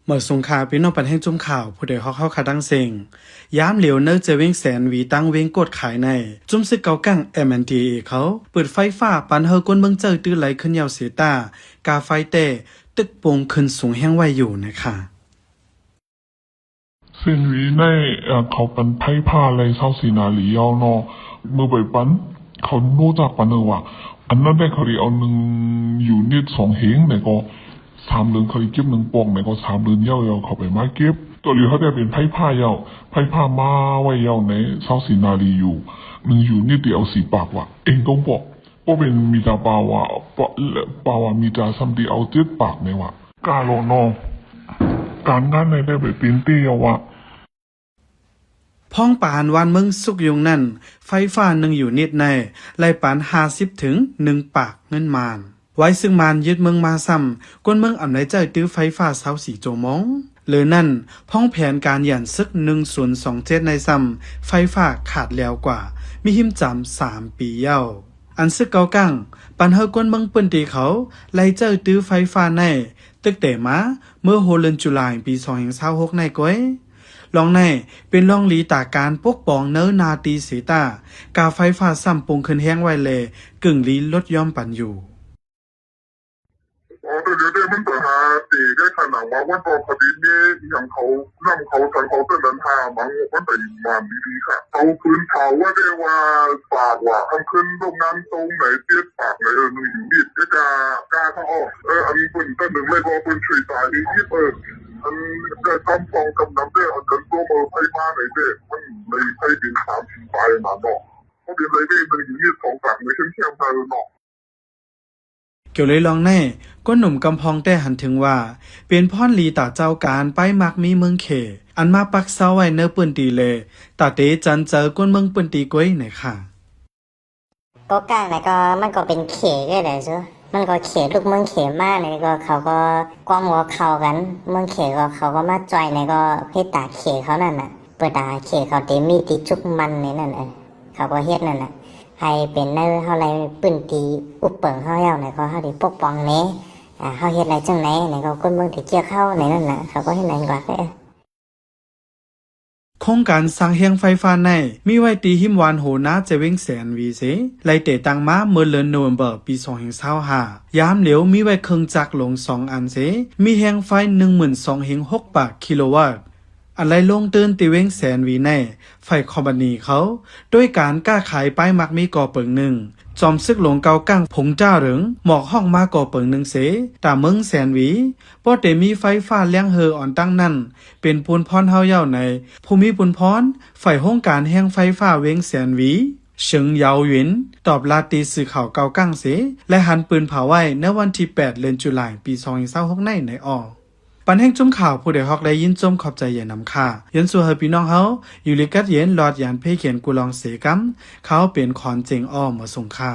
ເມື່ອສົງຂາ ພີ່ນ້ອງປັນແຫ່ງຈຸມຂ່າວ ຜູ້ໃດຮອກເຮົາຄາດັງເຊັງ. ຍາມຫຼຽວໃນເຈວຽງແສນຫວີ ຕັ້ງເວງກວດຂາຍໃນ ຈຸມຊຶກເກົາກັງ MNDAA ເຂົາເປີດໄຟຟ້າ ປັນໃຫ້ຄົນເມືອງໃຊ້ຕື້ໄຫຼຂຶ້ນຍາວເສຍຕາ ກາໄຟແຕ່ຕຶກປົງຂຶ້ນສູງແຮງໄວ້ຢູ່ນະຄະ. ແສນຫວີໃນ ເຂົາປັນໄຟຟ້າໄດ້ຊາວສີ່ນາລີແລ້ວເນາະ. ເມື່ອໄປປັນ ເຂົາຮູ້ຈັກປັນເອີວ່າ ອັນນັ້ນໄດ້ເຂົາໄດ້ເອົາໜຶ່ງຢູນິດສອງເຮງໃນກໍ ສາມເດືອນເຂົາໄດ້ເກັບໜຶ່ງປອກໃນກໍສາມເດືອນຍາວໆ ເຂົາໄປມາເກັບ. ຕອນນີ້ເຂົາໄດ້ເປັນໄຟຟ້າແລ້ວ ໄຟຟ້າມາໄວ້ແລ້ວໃນຊາວສີ່ນາລີຢູ່ ໜຶ່ງຢູນິດໄດ້ເອົາສີ່ປາກວ່າ ເອງຕ້ອງບອກ ບໍ່ແມ່ນມີແຕ່ປາວ່າ ປາວ່າມີແຕ່ສ່ຳທີ່ເອົາເຈັດປາກໃນວ່າ ກາໂລເນາະ ການງານໃນໄດ້ໄປເປັນເຕຍວ່າ ພ້ອງປານບ້ານເມືອງສຸກຍຸງນັ້ນ ໄຟຟ້າໜຶ່ງຢູນິດໃນໄລ່ປັນຫ້າສິບເຖິງໜຶ່ງປາກເງິນມານ. ໄວຊຶກມານຍຶດເມືອງມາຊ້ຳ ຄົນເມືອງອຳໄລໃຊ້ຕື້ໄຟຟ້າຊາວສີ່ຊົ່ວໂມງ. ເລີນັ້ນ ພ້ອງແຜນການຢ້ານຊຶກໜຶ່ງສູນສອງເຈັດໃນຊ້ຳ ໄຟຟ້າຂາດແລ້ວກວ່າ ມີຫິມຈຳສາມປີແລ້ວ. ອັນຊຶກເກົາກັງ ປັນໃຫ້ຄົນເມືອງພື້ນທີ່ເຂົາໄລ່ໃຊ້ຕື້ໄຟຟ້າໃນ ຕຶກແຕ່ມາເມື່ອຫົວເດືອນຈຸລາຍ ປີສອງພັນຊາວຫົກໃນກ້ວຍ. ລ່ອງໃນເປັນລ່ອງລີຕາການປົກປ້ອງເນີນາຕີເສຍຕາ ກາໄຟຟ້າຊ້ຳປຸງຂຶ້ນແຮງໄວ້ແລ ກຶ່ງລີລົດຍອມປັນຢູ່. ອໍ ແຕ່ດຽວນີ້ມັນໄປຫາເຕໄດ້ຂະໜາດວ່າມັນກໍຄະດີນີ້ ອີ່ຫຍັງເຂົາ ນ້ຳເຂົາ ສັງເຂົາເທື່ອນັ້ນຫາມັນ ມັນໄປໝານດີໆ ກະເອົາຄືນເຂົາວ່າໄດ້ວ່າ ປາກວ່າ ອັນຂຶ້ນໂລງງານໂຕງໃນເຈັດປາກໃນ ເອີ ໜຶ່ງຢູນິດ ແລ້ວກະ ກາເຂົາອອກ ເອີ ອັນເພິ່ນຕະໜຶງໄວ້ກໍເພິ່ນຊ່ວຍຕາຍອີກ ເອີ ອັນກະກຳສອງກຳນຳເດີ ອັນກັນຕົວເມືອໄພມາໃນເດ ມັນໃນໄພເປັນສາມສິບປາຍນະເນາະ ເຂົາເປັນໄລເວນໜຶ່ງຢູ່ສອງກາງໃນເຂດແຄມໄທເນາະ. ກ່ຽວເລີຍລອງໃນ ຄົນໜຸ່ມກຳພອງແຕ່ຫັນເຖິງວ່າ ເປັນພອນລີຕາເຈົ້າການປ້າຍມັກມີເມືອງເຂ ອັນມາປັກເຊົາໄວ້ໃນພື້ນທີ່ແລ ຕາເຕຈັນເຈີຄົນເມືອງພື້ນທີ່ກ້ວຍໃນຄະ. ກໍກາງໃນກໍ ມັນກໍເປັນເຂເລີຍແຫຼະຊູ ມັນກໍເຂລູກເມືອງເຂມາໃນກໍ ເຂົາກໍກວມກໍເຂົ້າກັນ ເມືອງເຂກໍ ເຂົາກໍມາຈ່ອຍໃນກໍ ເຮັດຕາເຂເຂົານັ້ນນະ ເປີດຕາເຂເຂົາເຕມີຕິຈຸກມັນໃນນັ້ນ ເອີ ເຂົາກໍເຮັດນັ້ນນະ ໃຫ້ເປັນໃນເຮົາໄລພື້ນທີ່ອຸບເປິງເຮົາແລ້ວໃນກໍ ເຮົາໄດ້ປົກປ້ອງແດ່ ເຮົາເຮັດໄລຈັ່ງໃດໃນກໍ ຄົນເມືອງທີ່ກ່ຽວເຂົ້າໃນນັ້ນນະ ເຂົາກໍເຮັດນັ້ນກວ່າ. ໂຄງການສ້າງແຮງໄຟຟ້າໃນ ມີໄວ້ທີ່ຮິມວານໂຮນາ ຈະເວັງແສນຫວີເສ ໄລ່ເຕຕັ້ງມາເມື່ອເດືອນໂນເວັມເບີ ປີສອງພັນຊາວຫ້າ ຍາມຫຼຽວມີໄວ້ເຄື່ອງຈັກລົງສອງອັນເສ ມີແຮງໄຟໜຶ່ງໝື່ນສອງເຮງຫົກປາກຄິໂລວັດ ອັນໄລ່ລົງຕື່ນທີ່ເວັງແສນຫວີໃນ ຝ່າຍຄອມພານີເຂົາ ໂດຍການຄ້າຂາຍປ້າຍມັກມີກໍເປີງໜຶ່ງ ຈອມຊຶກຫຼວງເກົາກັງ ຜົງຈ້າເລິງ ໝອກຮອກມາກໍເປີງໜຶ່ງເສ ຕາເມືອງແສນຫວີ ບໍ່ໄດ້ມີໄຟຟ້າແລງເຮີອ່ອນຕັ້ງນັ້ນ ເປັນປຸນພອນເຮົາເຍົາໃນ ຜູ້ມີປຸນພອນ ຝ່າຍໂຮງການແຮງໄຟຟ້າເວັງແສນຫວີ ເສີງຢາວຫວິນ ຕອບລາຕີສື່ຂ່າວເກົາກັງເສ ແລະ ຫັນປືນເຜົາໄວ້ໃນວັນທີແປດ ເດືອນຈຸລາຍ ປີສອງພັນຊາວຫົກໃນໃນອອກ. ປັນແຫ່ງຈຸມຂ່າວ ຜູ້ໃດຮອກໄດ້ຍິນຊົມຂອບໃຈຢ່ານຳຄ່າ ຢ້ອນສູ້ໃຫ້ພີ່ນ້ອງເຮົາ ຢູ່ດີກັດເຢັນ ລອດຢານເພກເຫັນກູລອງເສກຳ ຂ່າວເປັນຂອນເຈັງອໍ ມາສົ່ງຄ່າ.